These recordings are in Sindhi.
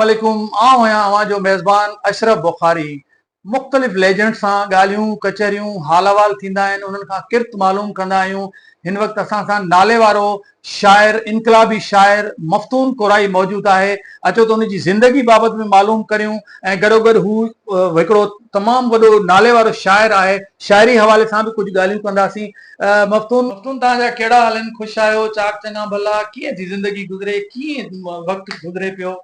عليڪم آئون آهيان اوهان جو ميزبان اشرف بخاري مختلف ليجنڊ سان ڳالهيون ڪچهريون حال احوال ٿيندا آهن انهن کان ڪرت معلوم ڪندا آهيون هن وقت اسان سان نالي وارو شاعر انقلابي شاعر مفتون ڪورائي موجود آهي اچو ته ان جي زندگي بابت به معلوم ڪريون ۽ گڏوگڏ هو هڪڙو تمام وڏو نالي وارو شاعر آهي شاعري حوالي سان به ڪجهه ڳالهيون ڪنداسين مفتون مفتون توهان جا ڪهڙا حال آهن خوش آهيو چاڪ چڱا ڀلا ڪيئن ٿي زندگي گذري ڪيئن وقت گذري پيو.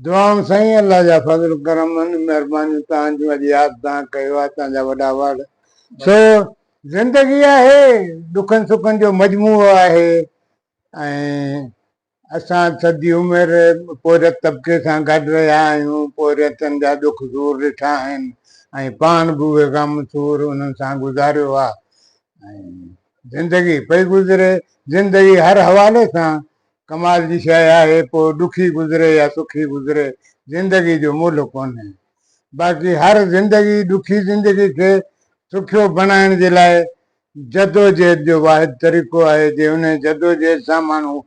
دعائون سائين الله جا فضل ڪرم آهن مهربانيون توهان جون اڄ ياد توهان ڪيو آهي توهان جا وڏا وڙ. سو زندگي آهي ڏکن سکن جو مجموعو آهي ۽ اسان سڄي عمر پورهيت طبقي سان گڏ رهيا آهيون پورهيتن جا ڏک سور ڏٺا آهن ۽ پاڻ به اهي غم سور انهن سان گذاريو آهي ۽ زندگي پئي گذري زندگي هر حوالي سان ڪمال جي شيء آهي، پوء ڏکي گذري يا سکي گذري، زندگي جو ملهه ڪونهي. باقي هر زندگي ڏکي زندگي کي سکيو بڻائڻ جي لاء جدوجهد جو واحد طريقو آهي، جي انهي جدوجهد سان ماڻهو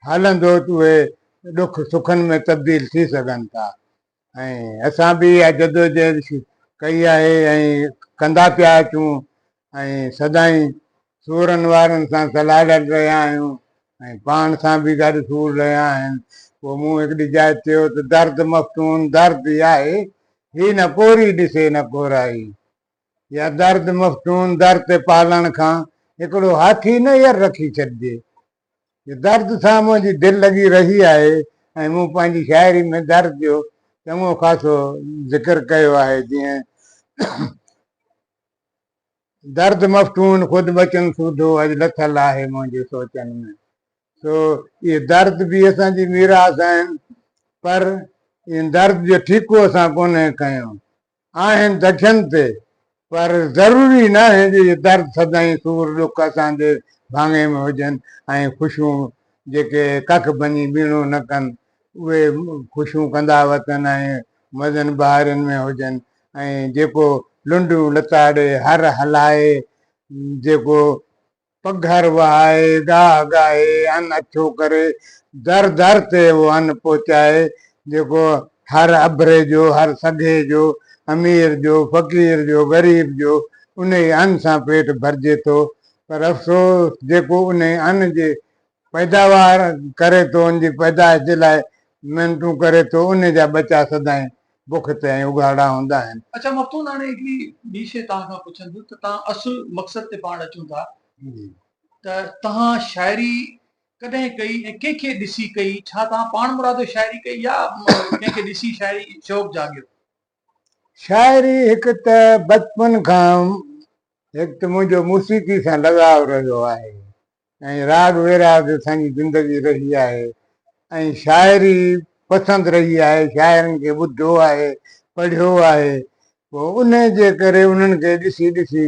هلندو ته اهي ڏک سکن ۾ تبديل ٿي سگهن ٿا. ۽ اسان به اها جدوجهد ڪئي آهي ۽ ڪندا پيا اچون ۽ سدائين سورن وارن سان سلهاڙيل رهيا آهيون ۽ پاڻ سان به گڏ سور رهيا آهن. پوء مون هڪڙي جاء چيو ته درد مفتون درد ئي آهي، هي نه ڪوري ڏسي نه ڪورائي. يا درد مفتون در تي پالڻ کان هڪڙو هاٿي نه ير رکي ڇڏجي. درد سان منهنجي دل لڳي رهي آهي ۽ مون پنهنجي شاعري ۾ درد جو چڱو خاصو ذڪر ڪيو آهي جيئن درد مفتون خود ٻچن سوڌو اڄ لٿل آهي منهنجي سوچن ۾ سو اهي درد به اسان جي ميراث آهن پر ان درد جو ٺيڪو اسان ڪونهي کنيو آهن دکين تي پر ضروري ناهي جو اهي درد سدائين سور ڏک اسان جي ڀاڱي ۾ هجن ۽ خوشيون جيڪي ڪک ڀڃي ٻيڻو نه ڪن اهي خوشيون ڪندا وتن ۽ مزن بهارين ۾ هجن ۽ جيڪو لنڊون لتاڙي هر هلائي جيڪو پگهر وهائي، ڳاهه ڳاهي، ان اڇو ڪري، در در تي اهو ان پهچائي، جيڪو هر اڀري جو، هر سگهي جو، امير جو، فقير جو، غريب جو، انهي ان سان پيٽ ڀرجي ٿو، پر افسوس جيڪو انهي ان جي پيداوار ڪري ٿو، ان جي پيدائش جي لاء محنتون ڪري ٿو، انهي جا ٻچا سدائين بک تي ۽ اگهاڙا هوندا آهن. اڇا مفتون هاڻي هڪڙي ٻي شيء توهان کان پڇندس ته توهان اصل مقصد تي پاڻ اچون ٿا ته توهان شاعري ڪڏهن ڪئي ۽ ڪنهن کي ڏسي ڪئي ڇا توهان پاڻمرادو شاعري ڪئي يا ڪنهن کي ڏسي شاعري شوق جاڳيو؟ شاعري هڪ ته بچپن کان هڪ ته منهنجو موسيقي سان لڳاء رهيو آهي ۽ راڳ ويراڳ اسان جي زندگي رهي آهي ۽ شاعري پسند رهي آهي، شاعرن کي ٻڌو آهي، پڙهيو آهي، پوء انهي جي ڪري انهن کي ڏسي ڏسي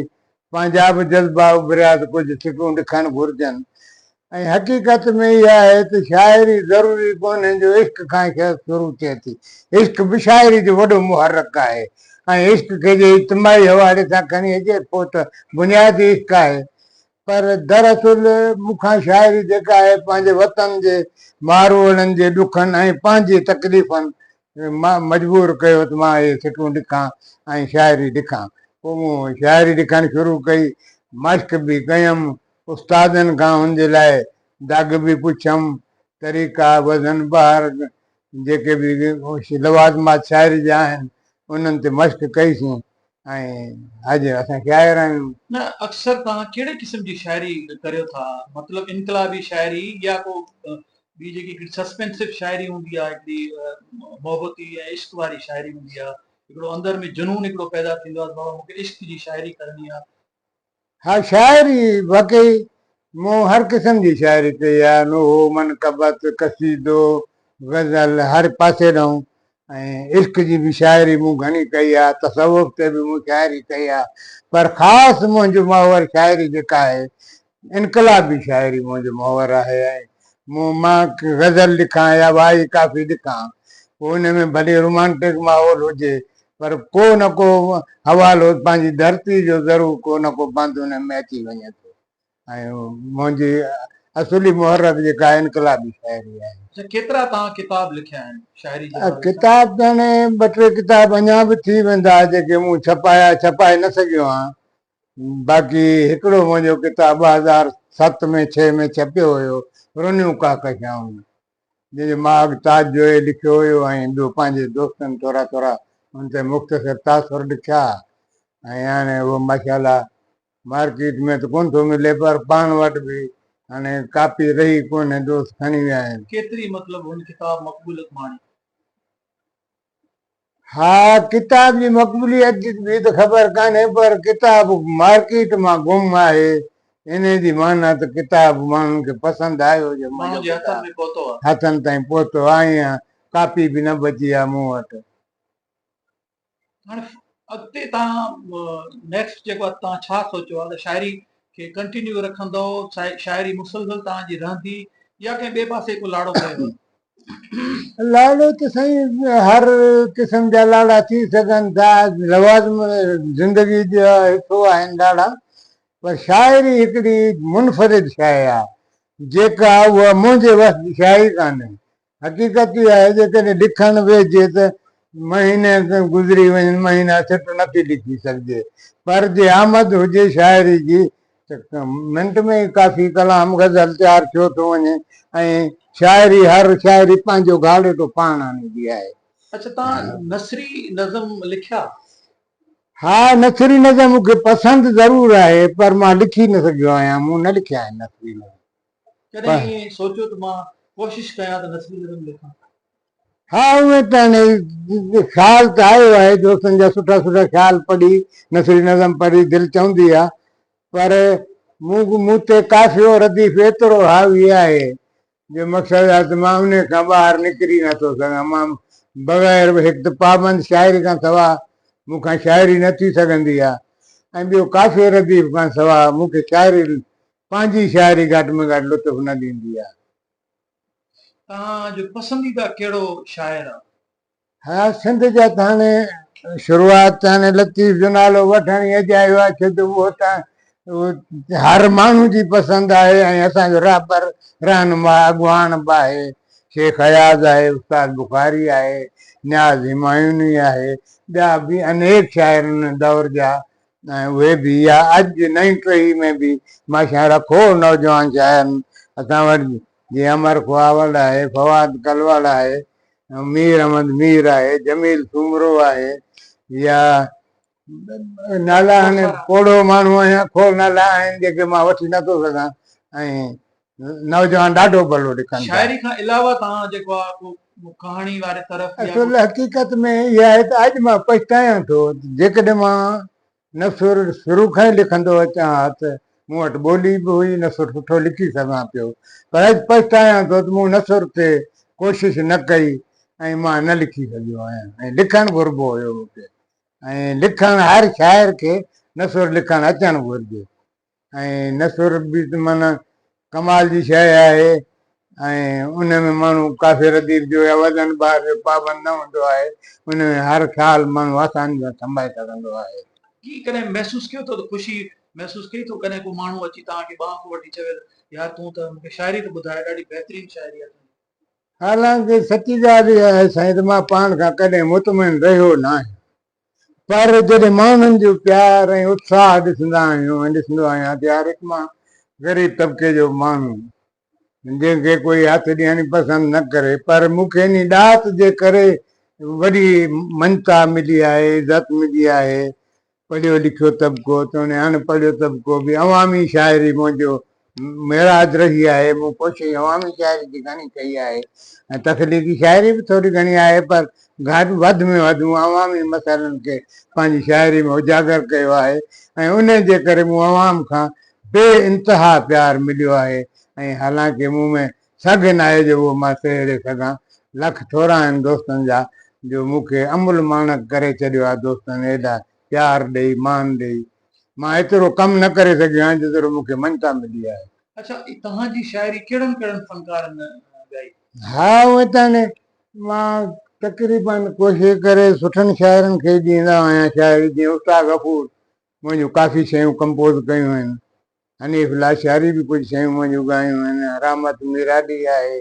پنهنجا به جذبا اڀريا ته ڪجهه سٽون لکڻ گهرجن ۽ حقيقت ۾ اها آهي ته شاعري ضروري ڪونهي جو عشق کان شيء شروع ٿئي ٿي، عشق به شاعري جو وڏو محرڪ آهي ۽ عشق کي جي اجتماعي حوالي سان کڻي اچي پوء ته بنيادي عشق آهي پر دراصل مون کان شاعري جيڪا آهي پنهنجي وطن جي ماروئڙن جي ڏکن ۽ پنهنجي تڪليفن مجبور ڪيو ته مان اهي سٽون لکان ۽ شاعري لکان. پوء مون شاعري لکڻ شروع ڪئي، مشق به ڪيم، استادن کان ان جي لاء دڳ به پڇيم، طريقا، وزن، بحر جيڪي به لوازمات شاعري جا آهن، انهن تي مشق ڪئيسين ۽ اڄ اسان شاعر آهيون. نه اڪثر توهان ڪهڙي قسم جي شاعري ڪريو ٿا مطلب انقلابي شاعري يا ڪو ٻي جيڪي هڪڙي سسپينسو شاعري هوندي آهي هڪڙي محبتي ۽ عشق واري شاعري هوندي آهي هڪڙو اندر ۾ جنون هڪڙو پيدا ٿيندو آهي ته بابا مون کي عشق جي شاعري ڪرڻي آهي. ها شاعري واقعي مون هر قسم جي شاعري ڪئي آهي، نوحو، منقبت، قصيدو، غزل هر پاسي ڏانهن ۽ عشق جي به شاعري مون گهڻي ڪئي آهي، تصوف تي به مون شاعري ڪئي آهي پر خاص منهنجو محور شاعري جيڪا آهي انقلابي شاعري منهنجو محور آهي ۽ مون مان غزل لکان يا وائي ڪافي لکان پوء ان ۾ ڀلي رومانٽڪ ماحول هجي پر ڪو نه ڪو حوالو پنهنجي ڌرتي جو ضرور ڪو نه ڪو بند ان ۾ اچي وڃي ٿو ۽ منهنجي اصولي محرڪ جيڪا انقلابي شاعري آهي. اڇا ڪيترا توهان ڪتاب لکيا آهن شاعري جي حوالي سان؟ ڪتاب ته هاڻي ٻه ٽي ڪتاب اڃا به ٿي ويندا جيڪي مون ڇپايا ڇپائي نه سگهيو آهيان. باقي هڪڙو منهنجو ڪتاب 2007 ۾ 6 ۾ ڇپيو هيو رنيون ڪهڪشائون جنهن جو مهاڳ تاج جويي لکيو هيو ۽ ٻيو پنهنجي دوستن ٿورا ٿورا ان تي مختصر تاثر لکيا ۽ هاڻي اهو ماشاءالله مارڪيٽ ۾ ته ڪونه ٿو ملي پر پاڻ وٽ به هاڻي ڪاپي رهي ڪونهي دوست کڻي ويا آهن. ڪيتري مطلب هن ڪتاب مقبوليت ماڻي؟ ها ڪتاب جي مقبوليت جي به ته خبر ڪانهي پر ڪتاب مارڪيٽ مان گم آهي انهي جي معنيٰ ته ڪتاب ماڻهن کي پسند آيو جو ماڻهن منهنجو جي هٿن ڪتاب ۾ پهتو آهي. هٿن تائين پهتو آهي ۽ ڪاپي به نه بچي آهي مون وٽ. هاڻي اڳتي توهان نيڪسٽ جيڪو آهي توهان ڇا سوچيو آهي ته شاعري کي ڪنٽينيو رکندو شاعري مسلسل توهان جي رهندي يا ڪنهن ٻئي پاسي ڪو لاڙو ڪيو آهي؟ لاڙو ته سائين هر قسم جا لاڙا ٿي سگهن ٿا لوازم زندگي جو حصو آهن لاڙا پر شاعري هڪڙي منفرد شيء آهي جيڪا اها منهنجي وس جي شيء ئي ڪانهي حقيقت اها آهي جيڪڏهن لکڻ ويهجي ته مهيني گذري وڃن مهينا سٽ نه ٿي لکي سگهجي پر جي آمد هجي شاعري جي ته منٽ ۾ ئي ڪافي ڪلام غزل تيار ٿيو ٿو وڃي ۽ شاعري هر شاعري پنهنجو گهاڙيٽو پاڻ آڻيندي آهي. اڇا توهان نثري نظم لکيا؟ ها نثري نظم مون کي پسند ضرور آهي پر مان لکي نه سگهيو آهيان مون نه لکيا آهن نثري نظم. ڪڏهن ائين سوچيو ته مان ڪوشش ڪيان ته نثري نظم لکان؟ ها اونئن ته هاڻي خيال ته آيو آهي دوستن جا سٺا سٺا خيال پڙهي نثري نظم پڙهي دل چوندي آ پر مون تي قافيو رديف ايترو حاوي آهي جو مقصد آهي ته مان انهي کان ٻاهر نڪري نه ٿو سگهان مان بغير هڪ ته پابند شاعري کان سوا مون کان شاعري نه ٿي سگهندي آ ۽ ٻيو قافيو رديف کان سوا مون کي شاعري پنهنجي شاعري گهٽ ۾ گهٽ لطف نه ڏيندي آ. توهان جو پسنديده ڪهڙو شاعر آ؟ ها سنڌ جا ته هاڻي شروعات ته هاڻي لطيف جو نالو وٺڻ ئي اجايو آ ڇو جو اهو ته هر ماڻهو جي پسند آهي ۽ اسان جو رهبر رهنما اڳواڻ به آهي شيخ اياز آهي استاد بخاري آهي نياز همايوني آهي ٻيا به انيڪ شاعر ان دور جا ۽ اهي به يا اڄ جي نئين ٽهي ۾ به ماشاءالله کوڙ نوجوان شاعر آهن اسان وٽ جيئن امر خواوڙ آهي، فواد ڪلوڙ آهي، مير احمد مير آهي، جميل سومرو آهي يا نالا هاڻي پوڙهو ماڻهو آهيان کوڙ نالا آهن جيڪي مان وٺي نٿو سگهان ۽ نوجوان ڏاڍو ڀلو لکن ٿا. شاعري کان علاوه توهان جيڪو آهي ڪو ڪهاڻي واري طرف يا اصل حقيقت ۾ اها آهي ته اڄ مان پڇتايان ٿو جيڪڏهن مان نثر شروع کان ئي لکندو اچان ها ته مون وٽ ٻولي به هئي نثر سٺو لکي سگهان پيو پر اڄ پڇتايان ٿو ته مون نثر تي ڪوشش نه ڪئي ۽ مان نه لکي سگهيو آهيان ۽ لکڻ گهربو هيو مون کي ۽ لکڻ هر شاعر کي نثر لکڻ اچڻ گهرجي. ۽ نثر به ته معنيٰ ڪمال جي شيء آهي ۽ ان ۾ ماڻهو قافيي رديف جو يا وزن بار جو پابند نه هوندو آهي، ان ۾ هر خيال ماڻهو آساني سان سنڀائي سگهندو آهي. ڪي ڪڏهن محسوس ڪيو اٿو ته خوشي محسوس ڪئي اٿو ڪڏهن ڪو ماڻهو اچي توهان کي ٻانهن کان وٺي چوي ته يار تون ته مون کي شاعري ته ٻڌاء ڏاڍي بهترين شاعري آهي تنهنجي. حالانڪه سچي ڳالهه اها آهي سائين ته مان پاڻ کان ڪڏهن مطمئن رهيو ناهيان. پر جڏهن ماڻهن جو پيار ۽ اتساهه ڏسندا آهيون ۽ ڏسندو آهيان ته يار هڪ مان غريب طبقي جو ماڻهو جنهن کي ڪوئي هٿ ڏيڻ پسند نه ڪري پر مون کي انهي ڏات جي ڪري وڏي مڃتا ملي آهي عزت ملي آهي پڙهيو لکيو طبقو توڻي اڻ پڙهيو طبقو به عوامي شاعري منهنجو معراج رهي آهي. مون ڪوشش عوامي شاعري جي گهڻي ڪئي آهي ۽ تخليقي شاعري به ٿوري گهڻي آهي پر گهٽ وڌ ۾ وڌ مون عوامي مسئلن کي پنهنجي شاعري ۾ اجاگر ڪيو آهي ۽ انهي جي ڪري مون عوام کان بي انتها پيار مليو آهي ۽ حالانڪه مون ۾ سگهه ناهي جو اهو مان سهيڙي سگهان. لک ٿورا آهن دوستن جا جو مون کي املهه ماڻڪ ڪري ڇڏيو آهي دوستن ايڏا پيار ڏئي مان ڏئي مان ايترو ڪم نه ڪري سگهيو آهيان جيترو مون کي مڃتا ملي آهي. اڇا توهان جي شاعري ڪهڙن ڪهڙن فنڪارن ڳائي؟ ها اهي ته هاڻي مان تقريبن ڪوشش ڪري سٺن شاعرن کي ڏيندو آهيان شاعري جيئن استاد غفور منهنجون ڪافي شيون ڪمپوز ڪيون آهن حنيف لاشاري به ڪجهه شيون منهنجون ڳايون آهن، رحمت ميرالي آهي،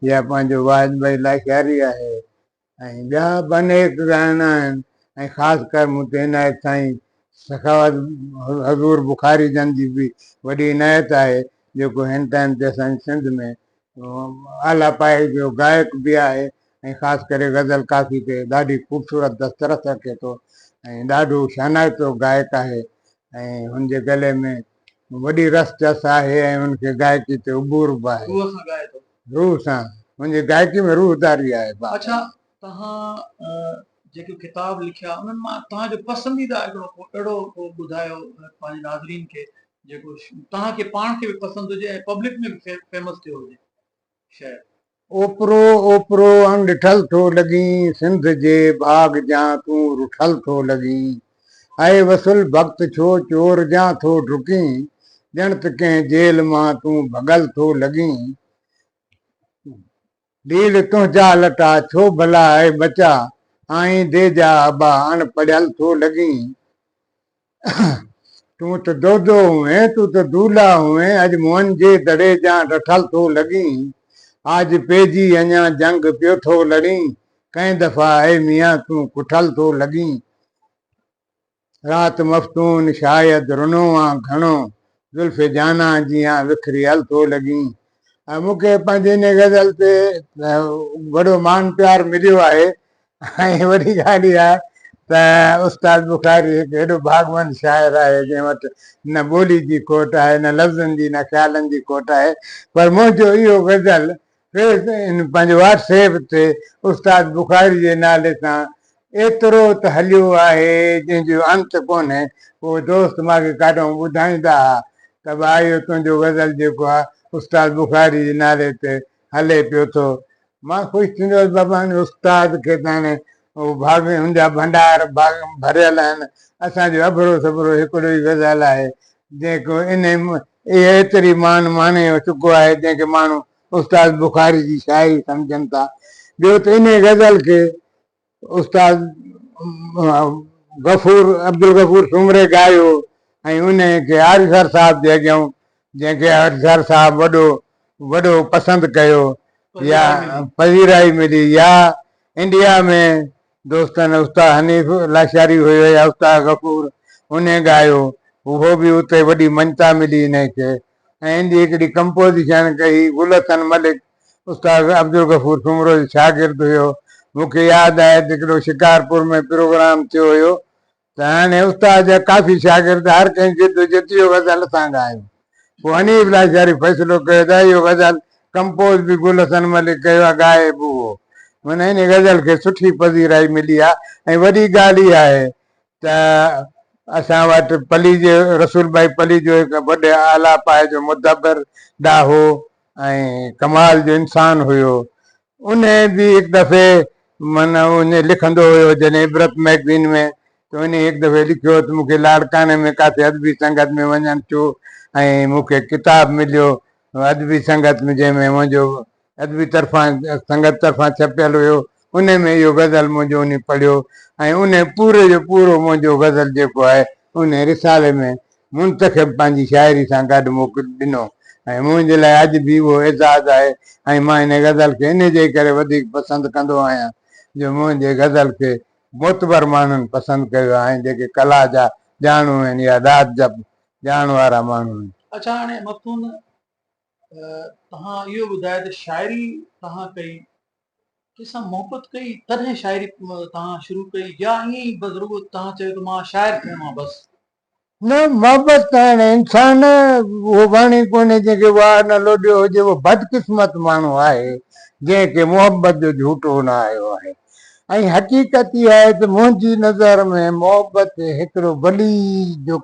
يا پنهنجو واحد ڀائي لاشاري آهي ۽ ٻيا به انيڪ ڳائڻا آهن ۽ خاص ڪر مون تي عنايت سائين سخاوت حضور بخاري جن جي به وڏي عنايت آهي جيڪو هن ٽائيم تي اسان جي سنڌ ۾ اعليٰ پائي جو گائڪ به آهي ۽ خاص ڪري غزل ڪافي تي ڏاڍي خوبصورت دسترس رکي ٿو ۽ ڏاڍو شانائتو گائڪ آهي ۽ هن جي گلي ۾ وڏي رس چس آهي ۽ هن کي گائڪي تي عبور به آهي. روح سان ڳائي ٿو. روح سان هن جي گائڪي ۾ روح طاري آهي. اڇا توهان جيڪي ڪتاب لکيا انهن مان توهان جو پسنديده هڪڙو ڪو اهڙو ڪو ٻڌايو پنهنجي ناظرين کي جيڪو توهان کي پاڻ کي به پسند هجي ۽ پبلڪ ۾ به فيمس ٿيو هجي شعر. اوپرو اوپرو اڻ ڏٺل ٿو لڳين، سنڌ جي ڀاڳ جان تون رٺل ٿو لڳين. اي وصل بخت ڇو چور جان ٿو ڊڪين، ڄڻ ته ڪنهن جيل مان تون ڀڳل ٿو لڳين. ڊيل تنهنجا لٽا ڇو ڀلا اي ٻچا، آئيندي جا ابا اڻ پڙهيل ٿو لڳين. تون ته دودو هئين، تون ته دولا هئين، اڄ موهن جي دڙي جان رٺل ٿو لڳين. آج پيجي اڃا جنگ پيو ٿو لڙين، ڪئين دفعا اي ميان تون ڪٺل ٿو لڳين. رات مفتون شايد رنو آن گهڻو، زلف جانان جيان وکريل ٿو لڳين. ۽ مون کي پنهنجي ان غزل تي وڏو مان پيار مليو آهي ۽ وڏي ڳالهه اها آهي ته استاد بخاري هڪ ايڏو ڀاڳوند شاعر آهي جنهن وٽ نه ٻولي جي کوٽ آهي نه لفظن جي نه خيالن جي کوٽ آهي پر منهنجو اهو غزل فيس پنهنجي واٽس ايپ تي استاد بخاري جي نالي سان ايترو ته هليو آهي جنهن جو انت ڪونهي. پوء دوست مان کي ڪاڏهون ٻڌائيندا ها ته ڀاء اهو تنهنجو غزل جيڪو آهي استاد بخاري جي نالي تي هلي پيو ٿو. مان خوش ٿيندو هوس بابا هن استاد کي ته هاڻي اهو ڀاڳ هن جا ڀنڊار ڀريل آهن اسان جو اڀرو سڀرو هڪڙو ئي غزل آهي جيڪو انهي ايتري مان ماڻي چڪو آهي جنهن کي ماڻهو استاد بخاري جي شاعري سمجهن ٿا. ٻيو ته انهي غزل کي استاد غفور عبدالغفور سومري ڳايو ۽ انهي کي آريسر صاحب جي اڳيان جنهن کي آريسر صاحب وڏو وڏو پسند ڪيو يا پذيرائي ملي يا انڊيا ۾ دوستن استاد حنيف لاشاري هيو يا استاد غفور انهي ڳايو اهو به اتي وڏي مڃتا ملي انهي کي ۽ ان جي هڪڙي ڪمپوزيشن ڪئي گل حسن ملڪ استاد عبدالغفور سومرو جو شاگرد هيو. مون کي ياد آهي ته هڪڙو شڪارپور ۾ پروگرام ٿيو هيو ته هاڻي استاد جا ڪافي شاگرد هر ڪنهن جد هجي ته اهو غزل اسان ڳايون. پوء حنيف لاشاري فيصلو ڪيو ته اهو غزل ڪمپوز به گل حسن ملڪ ڪيو آهي ڳائي به اهو. معنيٰ ان غزل کي سٺي پذيرائي ملي آهي ۽ وڏي ڳالهه اها آهي ته اسان وٽ پليجي رسول ڀائي پليجو هڪ وڏي اعليٰ پائي جو مدبر، ڏاهو ۽ ڪمال جو انسان هيو. انهي به هڪ دفعي معنيٰ انهي لکندو هيو جڏهن عبرت مئگزين ۾ ته انهي هڪ دفعي لکيو ته مون کي لاڙڪاڻي ۾ ڪاٿي ادبي سنگت ۾ وڃڻ ٿيو ۽ مون کي ڪتاب مليو ادبي سنگت ۾ جنهن ۾ منهنجو ادبي طرفان سنگت طرفان ڇپيل هيو انهي ۾ اهو غزل منهنجو انهي پڙهيو ۽ انهي پوري جو پورو منهنجو غزل جيڪو آهي انهي رسالي ۾ منتخب پنهنجي شاعري سان گڏ موڪلي ڏنو ۽ منهنجي لاء اڄ به اهو اعزاز آهي ۽ مان انهي غزل کي انهي جي ڪري وڌيڪ پسند ڪندو آهيان جو منهنجي غزل کي معتبر ماڻهن پسند ڪيو آهي ۽ جيڪي ڪلا جا ڄاڻو آهن يا ڏات جا ڄاڻ وارا ماڻهو آهن. اڇا هاڻي مفتون توهان اهو ٻڌايو ته شاعري توهان ڪئي ڪنهن سان محبت ڪئي تڏهن شاعري توهان شروع ڪئي يا ائين ئي بس رڳو توهان چيو ته مان شاعر ٿيڻو آهي بس. نه محبت ته هاڻي انسان اهو واڻي ڪونهي جنهن کي واء نه لوڏيو هجي اهو بدقسمت ماڻهو آهي جنهن کي محبت جو جهوٽو نه آيو آهي ۽ حقيقت اها آهي ته منهنجي نظر ۾ محبت هڪڙو ولي جو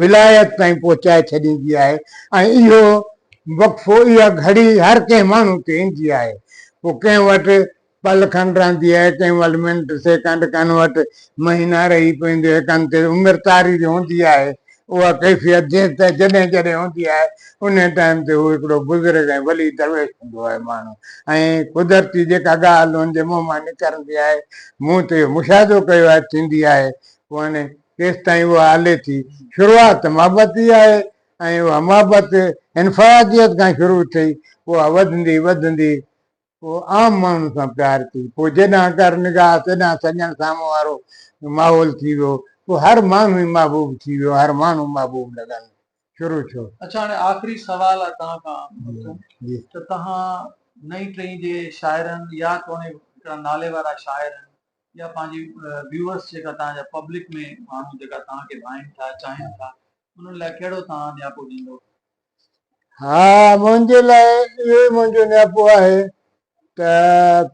ولايت تائين پهچائي ڇڏيندي آهي ۽ اهو وقفو اها گهڙي هر ڪنهن ماڻهو تي ايندي آهي پوء ڪنهن وٽ پل کن رهندي آهي ڪنهن وٽ منٽ سيڪنڊ ڪن وٽ مهينا رهي پوندي آهي ڪن تي عمر تاري هوندي آهي اها ڪيفيت جنهن تي جڏهن جڏهن هوندي آهي انهي ٽائيم تي هو هڪڙو بزرگ ۽ ولي درويش هوندو آهي ماڻهو ۽ قدرتي جيڪا ڳالهه هن جي منهن مان نڪرندي آهي مون ته اهو مشاهدو ڪيو آهي ٿيندي آهي پوء هاڻي ڪيستائين اها هلي ٿي شروعات ته محبت ئي آهي ۽ اها محبت انفراديت کان شروع ٿي اها وڌندي وڌندي. پوء عام ماڻهن سان پيار ٿي، پوء جيڏانهن ڪر نگاهه تيڏانهن سڄڻ سامهون وارو ماحول ٿي ويو، پوء هر ماڻهو ئي محبوب ٿي ويو، هر ماڻهو محبوب لڳڻ شروع ٿيو. اڇا هاڻي آخري سوال آ توهان کان مخدوم ته توهان نئين ٽهي جي شاعرن يا توڻي هڪڙا نالي وارا شاعر آهن يا پنهنجي ويوئرس جيڪا توهان جا پبلڪ ۾ ماڻهو جيڪا توهان کي ڀائين ٿا چاهين ٿا انهن لاء ڪهڙو توهان نياپو ڏيندو؟ ها منهنجي لاء اهو ئي منهنجو نياپو آهي ته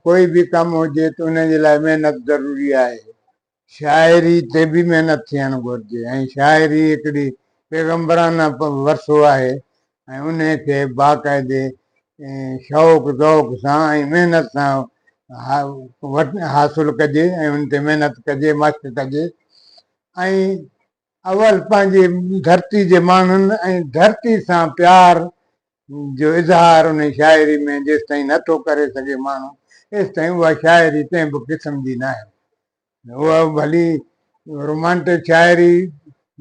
ڪوئي به ڪم هجي ته ان جي لاء محنت ضروري آهي. شاعري تي به محنت ٿيڻ گهرجي ۽ شاعري هڪڙي پيغمبرانه ورثو آهي ۽ انهي کي باقاعدي شوق ذوق سان ۽ محنت سان حاصل ڪجي ۽ ان تي محنت ڪجي مشق ڪجي ۽ اول پنهنجي ڌرتي جي ماڻهن ۽ ڌرتي سان پيار جو اظهار انهي شاعري ۾ جيستائين نه ٿو ڪري سگهي ماڻهو ايستائين اها شاعري ڪنهن به قسم جي ناهي. اها ڀلي رومانٽڪ شاعري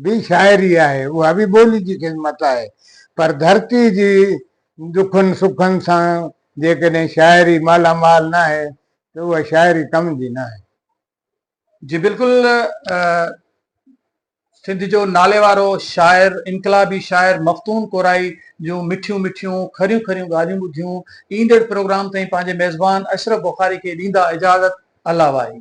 به شاعري آهي، اها به ٻولي جي خدمت آهي پر ڌرتي جي ڏکن سکن سان جيڪڏهن شاعري مالا مال ناهي ته اها شاعري ڪم جي ناهي. جي بلڪل سنڌ جو ناليوارو شاعر انقلابي شاعر مفتون ڪورائي جون مٺيون مٺيون کريون کريون ڳالهيون ٻڌيون ايندڙ پروگرام تائين پنهنجي ميزبان اشرف بخاري کي ڏيندا اجازت الله واهي.